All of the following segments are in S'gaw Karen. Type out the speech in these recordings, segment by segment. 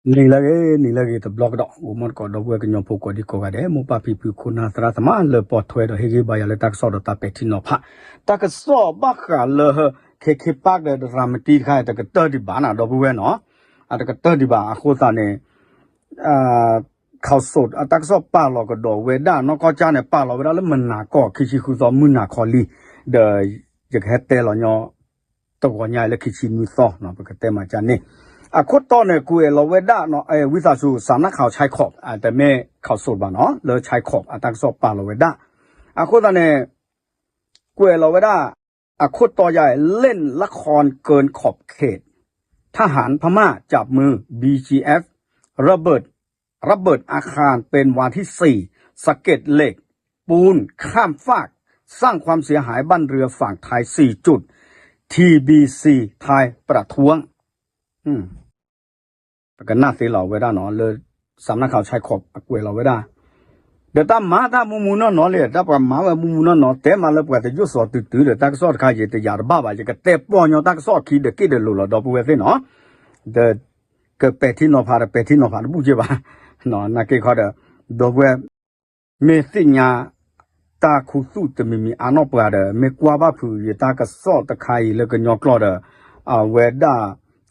နံၤလၢအဂ့ၤ နံၤလၢအဂ့ၤတဘျီကဒီး အိၣ်မီတကိးဒီပုၢ်ဝဲၢ်ကညီဖိကိးဒံကိးဂၤဒဲး မိၢ်ပၢ်ဖံဖု ခိၣ်နၢ်သရၣ်သမါလၢပှဲၤထွဲဒီးဟ့ၣ်ဂံၢ်ဘါယၤလၢတၢ်ကစီၣ်ဒီးတၢ်ပဲာ်ထံနီၤဖး တၢ်ကစီၣ်ဘၣ်ဃးလၢ ခ့ခ့ပၢ်ဒီးရၤမတံတခါ တကတၢၢ်ဒံးဘၣ်နၤ ဒီပုၢ်ဝဲၢ်နီၤ အတကတၢၢ်ဒံးဘၣ် အဃိသတးန့ၣ် ခီၣ်စိးအတၢ်ကစီၣ်ပာ်လီၤကဒီးဝဲဒၣ် နီၢ်ကီၢ်ကၠၢ်န့ၣ် ပာ်လီၤဝဲဒၣ်လၢမုၢ်နၤကီၢ် ခံဆံဃုသီ မုၢ်နၤခီလံ ဒီး ယကဟဲတဲလီၤညီ တဂီၤညါအံၤလၢခံဆံနွံသီ ပကတဲမၤကၢ်န့ၣ် အခိၣ်တီန့ၣ် ကွဲးလီၤဝဲဒၣ် ဝံသးစူၤ စးနၣ်ခး ဆဲခီး တမ့ၢ်ခီၣ်စိးဘၣ်နီၤ လၢဆဲခီး အတၢ်ကစီၣ်ပာ်လီၤဝဲဒၣ် အဃိသတးန့ၣ် ကွဲးလီၤဝဲဒၣ် အခိၣ်တီယါ เล่นละครเกินขอบเขต ทหารพม่าจับมือ บีจีเอฟ ระเบิด ระเบิดอาคารเป็นวันที่สี่ สะเก็ดเหล็ก ปูนข้ามฟาก สร้างความเสียหายบ้านเรือนฝั่งไทย สี่จุด ทีบีซี ไทยประท้วง ပကနၣ်သ့လီၤဝဲဒၣ်နီၤ လၢ စးနၣ်ခး ဆဲခီး အကွဲးလီၤဝဲဒၣ် ဒီးတၢ်မၤတၢ်မူမူနီၢ်နီၢ်လံ တၢ်ပှၤမၤဝဲမူမူနီၢ်နီၢ် တဲမၤလၢပှၤတယိၣ်စီၤတုၤတုၤဒီး တၢ်ကစီၣ်တခါ ယတယာ်တဘၣ်ဘၣ် ယကတဲပီၢ်ညီတၢ်ကစီၣ်အခံဒီးက့ၣ်ဒီးလိၤလီၤ ဒီပုၢ်ဝဲၢ်သ့ၣ်နီၤ ဒီး ကပဲာ်ထံနီၤဖးဒီးပဲာ်ထံနီၤဖးတဘူၣ်က့ဘၣ် နာ်က့ခီဒီး ဒီပုၢ်ဝဲၢ် မ့ၢ်သ့ၣ်ညါ တၢ်ခူသူၣ်တမံၤမံၤအါနီၢ်ပှၤဒီး မ့ၢ်ကွၢ်ဘၣ်ဖုးယတၢ်ကစီၣ်တခါအံၤလၢကညီကျိာ်ဒီး အဝဲဒၣ်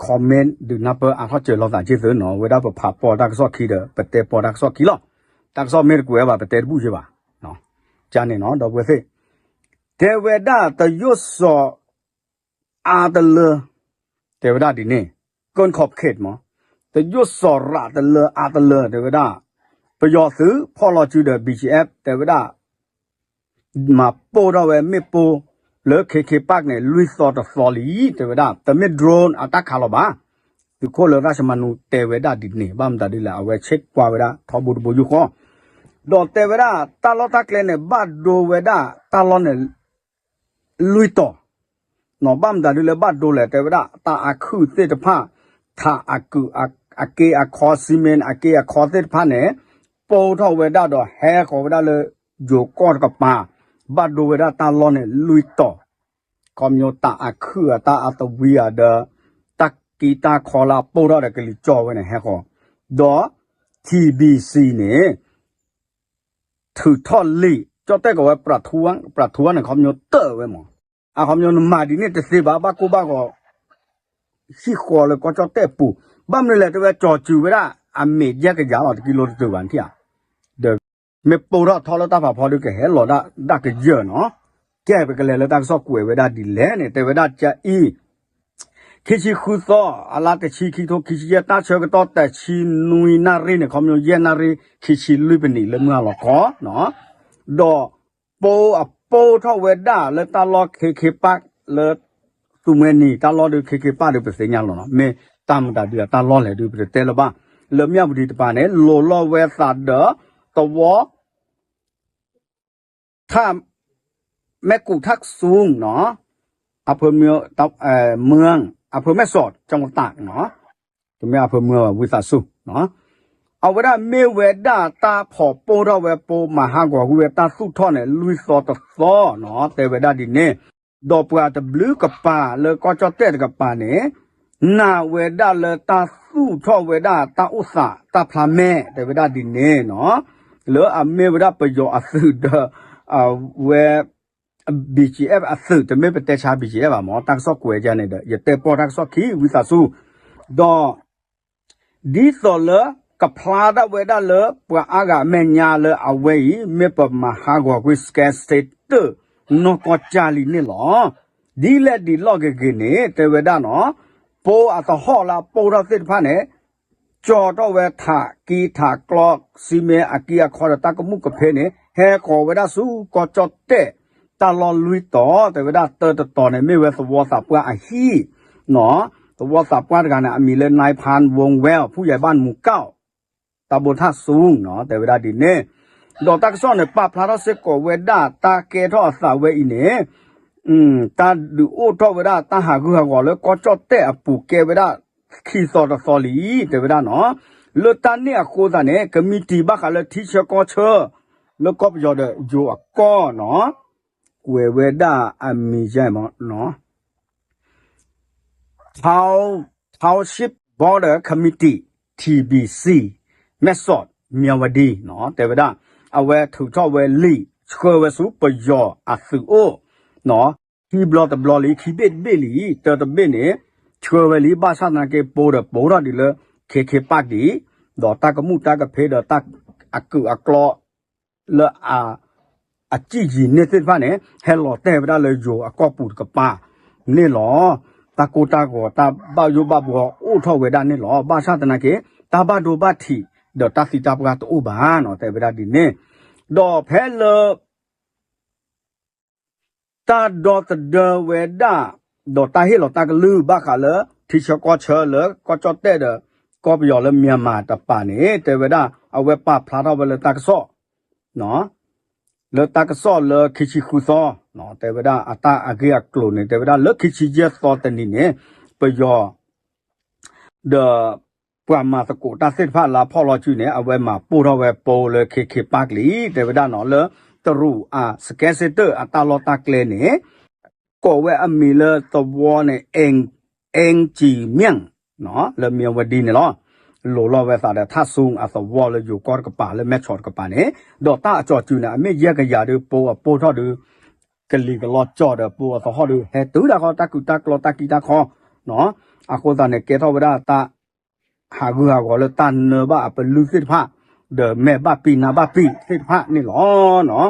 comment ဒုးနၢ်ပၢၢ်အါထီၣ်စၢၤလိာ်သးက့ၢ်သုနီၤ အဝဲဒၣ်ပဖးပီၢ်တၢ်ကစီၣ်ခံဒီး ပတဲပီၢ်တၢ်ကစီၣ်ခံလီၤ တၢ်ကစီၣ်မ့ၢ်တကွဲးဘၣ် ပတဲတဘူၣ်က့ဘၣ် ကန့ၣ်နီၤ ဒီပုၢ်ဝဲၢ်သ့ၣ် တဲဝဲဒၣ်တယိၣ်စီၤ အါတလၢ တဲဝဲဒၣ်ဒ်န့ၣ် ကၢၣ်ခီးပခ့းမး တယိၣ်စီၤရးတလၢအါတလၢ တဲဝဲဒၣ် ပယီၤသုးဖီၣ်လီၤစုဒီး ဘီၣ်ကၠံၣ်အ့ၣ်ဖ် တဲဝဲဒၣ် မၤပိၢ်ထီၣ်ဝဲမ့ၣ်ပိၢ်လၢ ခ့ခ့ပၢ်န့ၣ် လွံၢ်သီတသီလံ တဲဝဲဒၣ် တမ့ၢ် drone အတၢ်ခးလီၤဘၣ် သုးခိၣ်လၢရၣ်ၡမနူ တဲဝဲဒၣ်ဒ်န့ၣ် ဘၣ်မတၤဒ်လဲၣ် အဝဲဆ့ကွၢ်ဝဲဒၣ်ထီဘိတဘိယူၢ်ဃီ ဒီးတဲဝဲဒၣ် တၢ်လီၢ်တၢ်ကျဲန့ၣ် ဘၣ်ဒိဝဲဒၣ်တၢ်လီၢ်န့ၣ် လွံၢ်တီၤ ဘၣ်မတၤဒ်လၢဘၣ်ဒိလဲၣ် တဲဝဲဒၣ် တၢ်အခုၣ်သ့ၣ်တဖၣ် ထးအကုး အက့အခီ စံမ့ၣ် အက့အခီသ့ၣ်တဖၣ်န့ၣ် ပိၢ်ထီၣ်ဝဲဒၣ်ဒီးဟဲဃီၤဝဲဒၣ်လၢ ယိၤကီၢ်တကပၤ ဘၣ်ဒိဝဲဒၣ်တၢ်လီၢ်န့ၣ် လွံၢ်တီၤ ခီပညီတၢ်အခုၣ်အတၢ်အသဝံအဒီး တၢ်က့တၢ်ခီလၢအပိၢ်ထီၣ်ဒီးကလံၤကၠီဝဲန့ၣ် ဟဲဃီၤ ဒီး ထံဘံၣ်စံၣ်န့ၣ် ထုးထီၣ်လံာ် ကၠီၣ်တဲၣ်ကီးဝဲ ပြၤထူဝ်န့ၣ် ခီပညီတၢၢ်ဝဲမး, အခီပညီနမၤဒ်န့ၣ်တသ့ဘၣ် ဘၣ်ကိၢ်ဘၣ်ဂီၤ ဟံၣ်ဃီလၢကီၢ်ကၠီၣ်တဲၣ်ပူၤ, ဘၣ်မနုၤလဲၣ် တဲဝဲကၠီၤစုၤဝဲဒၣ် အမ့ၢ်ယဲၢ်ကယၤလီၤ တကံလိတတုၤဘၣ်နထံၣ်ဧါ, ဒီးမ့ၢ်ပိၢ်ထီၣ်ထီလၢတၢ်ဖးဖီဒုးကဟဲလီၤဒၣ်ကယၢၢ်နီၤ, ကဲပကလဲၤလၢတၢ်ကစီၣ်ကွဲးဝဲဒၣ်ဒ်လဲၣ်န့ၣ် တဲဝဲဒၣ်ကအံၤ ခံဆံဃုသီ အလါတဆံ ခံထိခံဆံယဲၢ် တၢ်ဆၢကတီၢ်တဆံနွံနၣ်ရံၣ်န့ၣ် ခီပညီယဲၢ်နၣ်ရံၣ် ခံဆံလွံၢ်ပနံးလၢမုၢ်ဟါလီၤခီ, ဒီး ပိၢ်အပိၢ်ထီၣ်ဝဲဒၣ်လၢတၢ်လီၢ်ခ့ခ့ပၢ်လၢ သူမှဲနံၤ တၢ်လီၢ်ဒုးခ့ခ့ပၢ်ဒုးပသ့ၣ်ညါလီၤနီၤ, မ့ၢ်တၢ်မတၤဒုးအတၢ်လီၢ်လဲၣ်ဒုးပတတဲလၢၤဘၣ်, လၢမၠၣ်ဝတံၤတပၤန့ၣ် လိၤလီၤဝဲသးဒီး သဝီ ထၣ် မဲၣ်ကူၣ်ထၣ်ကသူနီၤ, အဖၢမၢၣ် အဖၢမဲၣ်စီး ကၠီမတးနီၤ, တမ့ၢ်အဖၢမၢၣ်ဘၣ် ဝံသးစူၤ, အဝဲဒၣ်မ့ၢ်ဝဲဒၣ်တၢ်ဖီၣ်ပိၢ်ထီၣ်ဝဲပိၢ်မၤဟးဂီၤကွံာ်ဝဲတၢ်သူၣ်ထီၣ်န့ၣ် လွံၢ်သီတသီနီၤ, တဲဝဲဒၣ်ဒ်န့ၣ်, ဒီးပှၤတဘျုးကပၤလၢကီၢ်ကၠီၣ်တဲၣ်တကပၤန့ၣ် နာ်ဝဲဒၣ်လၢတၢ်သူၣ်ထီၣ်ဝဲဒၣ်တၢ်အိၣ်သးတၢ်ဖျါမဲာ် တဲဝဲဒၣ်ဒ်န့ၣ်နီၤ, လၢအမ့ၢ်ဝဲဒၣ်ပယီၤအသုးဒီး အဝဲ ဘီၣ်ကၠံၣ်အ့ၣ် အသုး တမ့ၢ်ပတဲဆါ ဘီၣ်ကၠံၣ်အ့ၣ် ဘၣ်မး တၢ်ကစီၣ်ကွဲးကန့ၣ်ဒီး ယတဲပီၢ်တၢ်ကစီၣ်ခံ ဝံသးစူၤ, ဒီး ဒ်သိးလၢကဖျါဒၣ်ဝဲဒၣ်လၢပှၤအါဂၤအမဲာ်ညါလၢအဝဲအံၤ မ့ၢ်ပမၤဟးဂီၤကွံာ် စကဲးစ့တၢၣ် နီၢ်ကီၢ်ကၢ်လံန့ၣ်လီၤ. ဒ်လဲၣ်ဒ်လဲၣ်ဂ့ၤဂ့ၤန့ၣ် တဲဝဲဒၣ်နီၤ, ပိၢ်အသဟီၣ်လၢအပိၢ်ထီၣ်သ့ၣ်တဖၣ်န့ၣ် ကၠီထီၣ်ဝဲထးက့ထးကျီ စံမ့ၣ်အက့အခီဒီးတၢ်ကမူၣ်ကဖ့န့ၣ် ဟဲဃီၤဝဲဒၣ်ဆူကီၢ်ကၠီၣ်တဲၣ် တၢ်လီၢ်လွံၢ်တီၤ တဲဝဲဒၣ်တၢတတီၤန့ၣ် မ့ၢ်ဝဲသဝီသးပှၢ်အဟံၣ်နီၤ, သဝီသးပှၢ်တဂၤန့ၣ် အမံၤလၢ နၢၣ်ဖၢၣ်ဝူဝဲၢ် ဖူယဲၢ်ဘၣ်မူကၣ် တၢ်ဘိထၣ်ဆူနီၤ တဲဝဲဒၣ်ဒ်န့ၣ်, ဒီးတၢ်ကစီၣ်န့ၣ် ပာ်ဖျါထီၣ်စ့ၢ်ကီးဝဲဒၣ်တၢ်ကဲထီၣ်အသးဝဲအံၤန့ၣ် တၢ်ဒုးအိၣ်ထီၣ်ဝဲဒၣ်တၢ်ဟးဂူာ်ဟးဂီၤလၢကီၢ်ကၠီၣ်တဲၣ်အပူၤကဲဝဲဒၣ်ခံသီတသီလံ တဲဝဲဒၣ်နီၤ, လၢတၢ်န့ၣ်အဃိသတးန့ၣ် ကမံးတံာ်ဘၣ်ဃးလၢထံဆၢကီၢ်ဆၢ လၢကီၢ်ပယီၤဒီးယိၤအကီၢ်နီၤ, ကွဲးဝဲဒၣ်အမံၤယဲၢ်မးနီၤ Town- Township Border Committee မဲၢ်ဆီး တဲဝဲဒၣ် အဝဲထုးထီၣ်ဝဲလံာ် ဆှၢဝဲဆူပယီၤအသုးအိၣ် ခံဘျီတဘျီလံ ခံဘ့ၣ်တဘ့ၣ်လံ တၢ်တဘ့ၣ်န့ၣ် ဆှၢဝဲလံ ဘၣ်ဆၣ်သနာ်က့ ပိဒီးပိထီၣ်ဒံးလၢ ခ့ခ့ပၣ်ကံ ဒီးတၢ်ကမူၣ်တၢ်ကဖ့ဒီးတၢ်အကုာ်အကျီ လၢအ အစံၣ်ယံၤန့ၢ်သ့ၣ်တဖၣ်န့ၣ် ဟဲလီၤတဲာ်ဝဲဒၣ်လၢယိၤအကီၢ်ပူၤတကပၤန့ၣ်လီၤ. တၢ်ကိၢ်တၢ်ဂီၤတၢ်ဘၣ်ယိၣ်ဘၣ်ဘှီအိၣ်ထီၣ်ဝဲဒၣ်န့ၣ်လီၤ. ဘၣ်ဆၣ်သနာ်က့ တၢ်ဘၣ်ဒိဘၣ်ထံး ဒီးတၢ်သံတၢ်ပှၢ်တအိၣ်ဘၣ်နီၤ တဲဝဲဒၣ်ဒ်န့ၣ် ဒီးဖဲလၢ တၢ်ဒီသဒၢဝဲဒၣ် ဒီးတၢ်ဟ့ၣ်လီၤတၢ်ကလုၢ်ဘၣ်ဃးလၢ ထံဆၢကီၢ်ဆၢလၢကီၢ်ကၠီၣ်တဲၣ်ဒီး ကီၢ်ပယီၤလၢ Myanmar တပၤန့ၣ် တဲဝဲဒၣ် အဝဲပာ်ဖျါထီၣ်ဝဲလၢတၢ်ကစီၣ် လၢတၢ်ကစီၣ်လၢခံဆံဃုသီ တဲဝဲဒၣ်အတၢ်အဂ့ၢ်အကျိၤန့ၣ် တဲဝဲဒၣ်လၢခံဆံယဲၢ်သီတနံၤန့ၣ် ပယီၤ ဒီး ပှၤမၤသကိးတၢ်သ့ၣ်တဖၣ်လၢဖီၣ်လီၤစုန့ၣ် အဝဲမၤပိၢ်ထီၣ်ဝဲပိလၢ ခ့ခ့ပၣ်ကံ တဲဝဲဒၣ်နီၤ လၢတရူးအ စကဲစ့တၢၣ် အတၢ်လီၢ်တၢ်ကျဲန့ၣ် ကိးဝဲအမံၤလၢသဝီန့ၣ် အ့ၣ်ကံမၠၣ် လၢမံၤဝဲဒံန့ၣ်လီၤ. လိၤလီၤဝဲသးဒီးထၣ်ဆူအသဝီလၢယိၤကီၢ်တကပၤလၢမဲၢ်ဆီးတကပၤန့ၣ် ဒီးတၢ်အကၠီၤစုၤန့ၣ် အမ့ၢ်ယဲၢ်ကယၤဒီး ပိအပိၢ်ထီၣ်ဒီး ကလံၤကလီကၠီဒီး ပိအသဟီၣ်ဒီး ဟဲတုၤဒၣ်ဃီတၢ်ကူတၢ်ကျီတၢ်ကံတၢ်ခီ အဃိသတးန့ၣ် ကဲထီၣ်ဝဲဒၣ်တၢ် ဟးဂူာ်ဟးဂီၤလၢတၢ်နၢဘၣ်အပလုၢ်သ့ၣ်တဖၣ် ဒီးမဲာ်ဘၣ်ပံၤနါဘၣ်ပံၤသ့ၣ်တဖၣ်န့ၣ်လီၤ.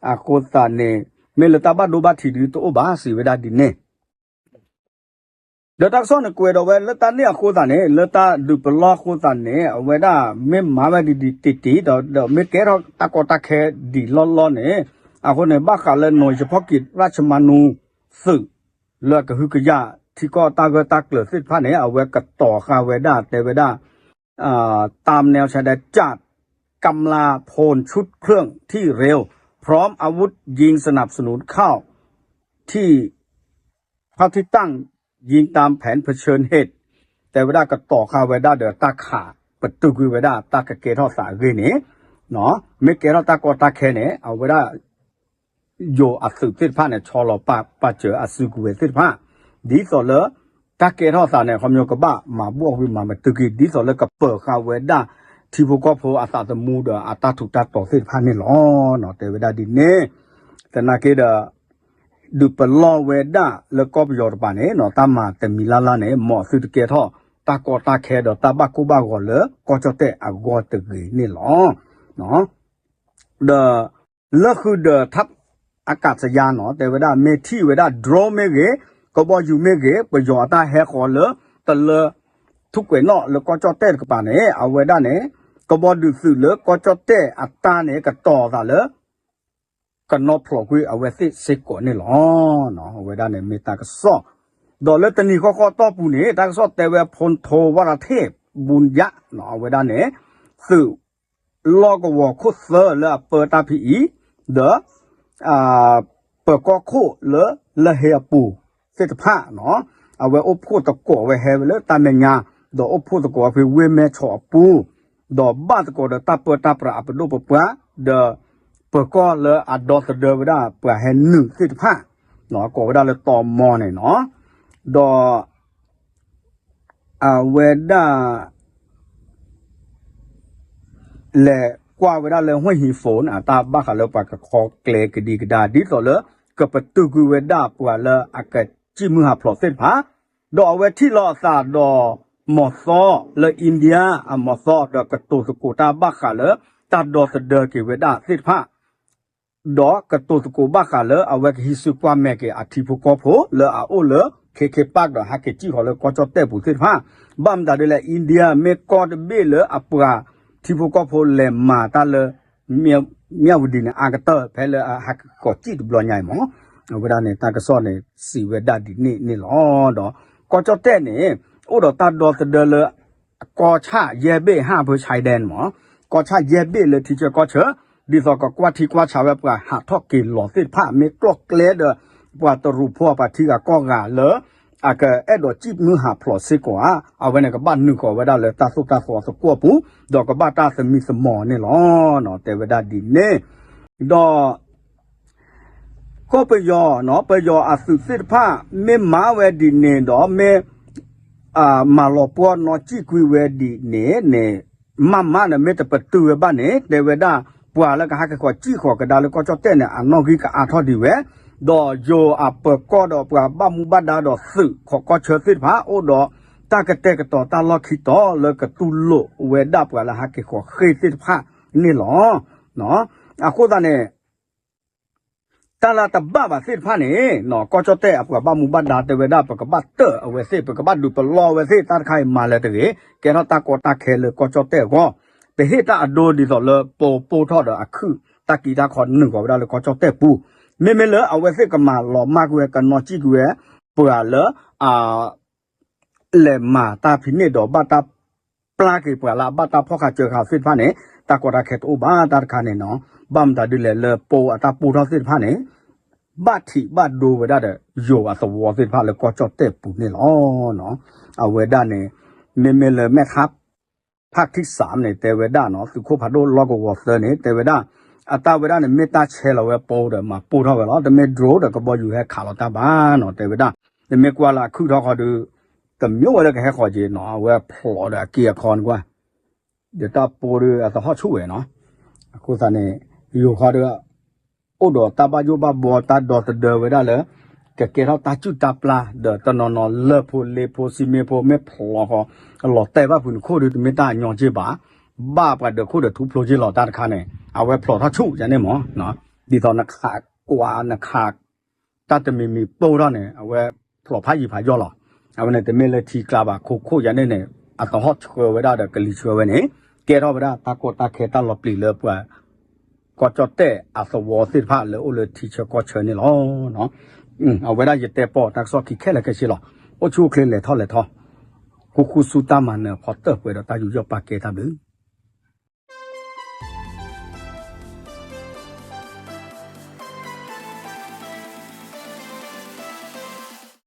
အဃိသတးန့ၣ် မ့ၢ်လၢတၢ်ဘၣ်ဒိဘၣ်ထံးဒုးတအိၣ်ဘၣ်စံးဝဲဒၣ်ဒ်န့ၣ် ဒီးတၢ်ကစီၣ်န့ၣ်ကွဲးဒီးဝဲလၢတၢ်န့ၣ်အဃိသတးန့ၣ် လၢတၢ်ဒုးပလီၢ်အဃိသတးန့ၣ် အဝဲဒၣ်မ့ၢ်မၤဝဲဒ်ဒ်တံၢ်တံၢ် ဒီးမ့ၢ်ကဲထီၣ်တၢ်ကီတၢ်ခဲဒံးလီၢ်လီၢ်န့ၣ် အဃိန့ၣ် ဘၣ်ဃးလၢနီၢ်ယဖီၣ်ကံးရၣ်ၡမၤနူသုး လၢအကဟုကယာ်ထံကီၢ်တၢ်ဂၢၢ်တၢ်ကျၢၤသ့ၣ်တဖၣ်န့ၣ် အဝဲကတီၤဃာ်ဝဲဒၣ်တဲဝဲဒၣ် ตามแนวชายแดน จัดกำลังพลชุดเคลื่อนที่เร็ว พร้อมอาวุธยิงสนับสนุนเข้าที่ พระที่ตั้ง ยิงตามแผนเผชิญเหตุ တဲဝဲဒၣ်ကတီၤဃာ်ဝဲဒၣ်ဒီးတၢ်ခးပတုာ်ကွံာ်ဝဲဒၣ်တၢ်ကကဲထီၣ်သးအဂ့ၢ်န့ၣ် မ့ၢ်ကဲထီၣ်တၢ်ကီတၢ်ခဲန့ၣ် အဝဲဒၣ် ယိၤအသုးသ့ၣ်တဖၣ်န့ၣ် ဆီလီၤပာ်စၢၤအစုကဝဲၤသ့ၣ်တဖၣ် ဒ်သိးလၢ တၢ်ကဲထီၣ်သးန့ၣ် ခီဖျိကဘၣ်မၤဘူၣ်အီၤဝံၤမၤမၤတုၤက့ၤ ဒ်သိးလၢကပၢၤဃာ်ဝဲဒၣ် ထံဖိကီၢ်ဖိအသးသမူဒီးအတၢ်ထူးတၢ်တီၤသ့ၣ်တဖၣ်န့ၣ်လီၤ. တဲဝဲဒၣ်ဒ်န့ၣ် သနာ်က့ဒီး ဒုးပလီၢ်ဝဲဒၣ်လၢကီၢ်ပယီၤတပၤန့ၣ် တၢ်မၤတမံၤလၢ်လၢ်န့ၣ် မ်အသုတကဲထီၣ် တၢ်ကီတၢ်ခဲဒီးတၢ်ဘၣ်ကိၢ်ဘၣ်ဂီၤလၢကီၢ်ကၠီၣ်တဲၣ်အဂီၢ်တဂ့ၤန့ၣ်လီၤ. ဒီး လၢဃုာ်ဒီးထပ် အကးစယါနီၤ တဲဝဲဒၣ် မ့ၢ်ထံၣ်ဝဲဒၣ် drone မ့ၢ်ဂ့ၤ ကဘီယူၤမ့ၢ်ဂ့ၤ ပယီၤအတၢ်ဟဲဃီၤလၢ တလၢ ထူၣ်ကွဲးနီၣ်လၢကီၢ်ကၠီၣ်တဲၣ်တကပၤန့ၣ် အဝဲဒၣ်န့ၣ် ကဘီဒုးသုးလၢကီၢ်ကၠီၣ်တဲၣ်အတၢ်န့ၣ် ကတီၤသးလၢ ကနီၣ်ဖျိးကွံာ်အဝဲသ့ၣ်စ့ၢ်ကီးန့ၣ်လီၤ. အဝဲဒၣ်န့ၣ်မ့ၢ်တၢ်ကစီၣ် ဒီးလၢတနံၤဃီဃီတီၢ်ပူၤန့ၣ် တၢ်ကစီၣ်တဲဝဲ ဖူၣ်ထိဝၣ်ရၤထ့ၣ် ဘူၣ်ယၣ် အဝဲဒၣ်န့ၣ် သုး လီၢ်ကဝီၤခိၣ်သၢလၢအပၢတၢ်ဖံးအံၤ ဒီး ပၢၤကီၢ်ခိၣ်လၢလၢဟ့အပူၤသ့ၣ်တဖၣ် အဝဲအိၣ်ဖှိၣ်သကိးဝဲဟဲဝဲလၢတၢ်မဲာ်ညါ ဒီးအိၣ်ဖှိၣ်သကိးဝဲဖဲဝ့ၢ်မဲၢ်ဆီးအပူၤ ဒီးဘၣ်သကိးဒီးတၢ်ပၢတၢ်ပြးအပဒိၣ်ပပှၢ် ဒီး ပၢၤကီၢ်လၢအဒီသဒၢဝဲဒၣ်ပှၤဟဲနုာ်သ့ၣ်တဖၣ် ကိးဝဲဒၣ်လၢတီမီန့ၣ်နီၤ ဒီး အဝဲဒၣ် လဲၤကွၢ်ဝဲဒၣ်လၢ ဟွဲၣ်ဟံၣ်ဖိန့ၣ် အတၢ်ဘၣ်ဃးလၢပှၤကခီကျဲကဒံကဒါ ဒ်သိးလၢ ကပတုာ်ကွံာ်ဝဲဒၣ်ပှၤလၢအကစံၣ်မုၢ်ဟးဖျိးသ့ၣ်တဖၣ် ဒီးအဝဲထံၣ်လိာ်အသးဒီး မီၤသီလၢ India အမီၤသီဒီးကတိၤသကိးတၢ်ဘၣ်ဃးလၢ တၢ်ဒီသဒၢက့ၤဝဲဒၣ်သ့ၣ်တဖၣ် ဒီးကတိၤသကိးဘၣ်ဃးလၢအဝဲကဟံးစုကွၢ်မဲာ်က့ၤအထံဖိကီၢ်ဖိ လၢအအိၣ်လၢ ခ့ခ့ပၣ်ဒီးဟဲက့ၤစံၣ်ဃီၤလၢကီၢ်ကၠီၣ်တဲၣ်ပူၤသ့ၣ်တဖၣ် ဘၣ်မတၤဒ်လဲၣ် India မ့ၢ်ကီၢ်တဘ့ၣ်လၢအပှၤထံဖိကီၢ်ဖိလဲၤမၤတၢ်လၢ မၠၣ်ဝတံၤန့ၣ် အါကတၢၢ် ဖဲလၢအဟးက့ၤကိးစံၣ်တဘျီညါအံၤမး အဝဲဒၣ်န့ၣ် တၢ်ကစီၣ်န့ၣ် စံးဝဲဒၣ်ဒ်န့ၣ်န့ၣ်လီၤ. ဒီးကီၢ်ကၠီၣ်တဲၣ်န့ၣ် အိၣ်ဒီးတၢ်ဒီသဒၢလၢ ကီၢ်ဆၣ်ယဲၢ်ဘ့ၣ် ဟၣ်ဖၢဆဲးဒဲးမး ကီၢ်ဆၣ်ယဲၢ်ဘ့ၣ်လၢထံဆၢကီၢ်ဆၢ ဒ်သိးကကွၢ်ထံကွၢ်ဆးဝဲပှၤဟးထီၣ်က့ၤလီၤသ့ၣ်တဖၣ် မ့ၢ်ကျီၢ်ကျဲဒီး ပှၤတရူးဖိအပှၤထံဂၤကီၢ်ဂၤလၢ အကအဲၣ်ဒိးစံၣ်မုၢ်ဟးဖျိးစ့ၢ်ကီးဧါ အဝဲန့ၣ်ကဘၣ်နုာ်ဃီၤဝဲဒၣ်လၢတၢ်သိၣ်တၢ်သီသကိးပူၤ ဒီးကဘၣ်တၢ်သမံသမိးန့ၣ်လီၤ. တဲဝဲဒၣ်ဒ်န့ၣ် ဒီး ကီၢ်ပယီၤနီၤ ပယီၤအသုးသ့ၣ်တဖၣ် မ့ၢ်မၤဝဲဒ်န့ၣ်ဒီး မ့ၢ် မၤလီၤပှီၢ်နီၢ်စံၣ်ကွံာ်ဝဲဒ်န့ၣ်န့ၣ် မ့ၢ်မးန့ၣ် မ့ၢ်တပတုာ်ဝဲဘၣ်န့ၣ် တဲဝဲဒၣ် ပှၤလၢကဟးက့ၤဃီၤစံၣ်ဃီၤကဒါလၢကီၢ်ကၠီၣ်တဲၣ်န့ၣ် အနီၣ်ဂံၢ်ကအါထီၣ်ဒံးဝဲ, ဒီးယိၤအပၢၤကီၢ်ဒီးပှၤဘၣ်မူဘၣ်ဒါဒီးသုးခိးကီၢ်ဆၢသ့ၣ်တဖၣ် အိၣ်ဒီးတၢ်ကတဲာ်ကတီၤတၢ်လီၢ်ခံတီၤလၢကတူၢ်လိာ်ဝဲဒၣ်ပှၤလၢဟးက့ၤဃီၤဃ့ၢ်သ့ၣ်တဖၣ်န့ၣ်လီၤ. အဃိသတးန့ၣ် တၢ်လၢတဘၣ်ဘၣ်သ့ၣ်တဖၣ်န့ၣ် ကီၢ်ကၠီၣ်တဲၣ်အပှၤဘၣ်မူဘၣ်ဒါတဲဝဲဒၣ် ပကဘၣ်တၢၢ်အဝဲသ့ၣ် ပကဘၣ်ဒုးပလီၢ်အဝဲသ့ၣ် တၢ်တခါအံၤမၤလၢၤတဂ့ၤ ကဲထီၣ်တၢ်ကီတၢ်ခဲလၢကီၢ်ကၠီၣ်တဲၣ်အဂီၢ်, ပဟ့ၣ်တၢ်အဒိဒ်သိးလၢပပိၢ်ထီၣ်ဒီးအခုၣ် တၢ်ကံတၢ်ခီနုာ်ဃီၤဝဲဒၣ်လၢကီၢ်ကၠီၣ်တဲၣ်ပူၤ, မ့မ့ၢ်လၢအဝဲသ့ၣ်ကမၤလီၤမၢ်ကွံာ်ဝဲ ကနီၣ်စံၣ်ကွံာ်ဝဲ ပှၤလၢ အ လဲၤမၤတၢ်ဖံးန့ၢ်ဒီးဘၣ်တၢ်ပျၢ်က့ၤပှၤလၢအဘၣ်တၢ်ဖီၣ်ဃာ်စၢဃာ်သ့ၣ်တဖၣ်န့ၣ် တၢ်ကီတၢ်ခဲတအိၣ်ဘၣ်တၢ်တခါန့ၣ်နီၤ, ဘၣ်မတၤဒ်လဲၣ်လၢပိၢ်အတၢ်ပိၢ်ထီၣ်သ့ၣ်တဖၣ်န့ၣ် ဘၣ်ထံးဘၣ်ဒိဝဲဒၣ်ဒီး ယိၤအသဝီသ့ၣ်တဖၣ်လၢကီၢ်ကၠီၣ်တဲၣ်ပူၤန့ၣ်လီၤ. အဝဲဒၣ်န့ၣ် မ့မ့ၢ်လၢမဲၢ်ခါ ဖးခံစးန့ၣ် တဲဝဲဒၣ်နီၤ သုးခိၣ်ဖးဒိၣ်လီၢ်ကဝီၤသၢန့ၣ် တဲဝဲဒၣ် အတၢ်ဝဲဒၣ်န့ၣ် မ့ၢ်တၢ်ဆဲးလီၤဝဲပိၢ်ဒီး မၤပိၢ်ထီၣ်ဝဲလီၤ. တမ့ၢ် drone ဒီးကဘီယူၤဟဲခးလီၤတၢ်ဘၣ်နီၤ တဲဝဲဒၣ်, တမ့ၢ်ကွၢ်လၢအခုၣ်ထီၣ်ဃီဒီး တမ့ၢ်ဝဲလၢကဟဲဃီၤက့ၤနီၤ အဝဲဖျိးဒီးအက့အခီန့ၣ်ကွၢ် ဒီးတၢ်ပိၢ်ဒီးအသဟီၣ်ဆူၣ်ဝဲနီၤ, အဃိသတးန့ၣ် ယိၤခီဒီး အိၣ်ဒီးတၢ်ဘၣ်ယိၣ်ဘၣ်ဘီတၢ်ဒီသဒၢဝဲဒၣ်လၢ ကကဲထီၣ်တၢ်စုၣ်တၢ်ပျၢ် ဒီးတနီၤနီၤလၢၢ်ဖိလ့ဖိစံမ့ၢ်ဖိမ့ၢ်ဖျိးဃီ လီၤတဲာ်ဘၣ်ဖုးနခိၣ်ဒီး တမ့ၢ်တၢ်အညီက့ဘၣ်, ဘၣ်ပှၤဒၢးခိၣ်ဒီးထူဖျိက့လီၤတၢ်တခါန့ၣ် အဝဲဖျိးထီၣ်ဆူၣ်ယၤန့ၣ်မး, ဒ်သိးနခးကွၢ်နခး တၢ်တမံၤမံၤပိၢ်ထီၣ်န့ၣ် အဝဲဖျိးဖးယံၤဖးယီၢ်လီၤ. အဝဲန့ၣ်တမ့ၢ်လၢထံကျါဘၣ် ခိခိၣ်ယၤန့ၣ်န့ၣ် အသဟီၣ်ဆှၢဝဲဒၣ်ဒီးကလံၤဆှၢဝဲန့ၣ် ကဲထီၣ်ဝဲဒၣ်တၢ်ကီတၢ်ခဲတၢ်လီၤပျံၤလၢပှၤ ကီၢ်ကၠီၣ်တဲၣ်အသဝီသ့ၣ်တဖၣ်လၢအိၣ်လၢထံဆၢကီၢ်ဆၢန့ၣ်လီၤ. အဝဲဒၣ်ယတဲပိာ်တၢ်ကစီၣ်ခံခဲလၢာ်ခဲဆ့လီၤ. အိၣ်ဆူၣ်အိၣ်ချ့လဲၤထီၣ်လဲၤထီ ဃူဃူဆူတၢ်မၤနၢၤဖီတၢၢ်ပှဲၤဒီးတၢ်ယူးယီၣ်ပာ်ကဲတၢ်ဘျုး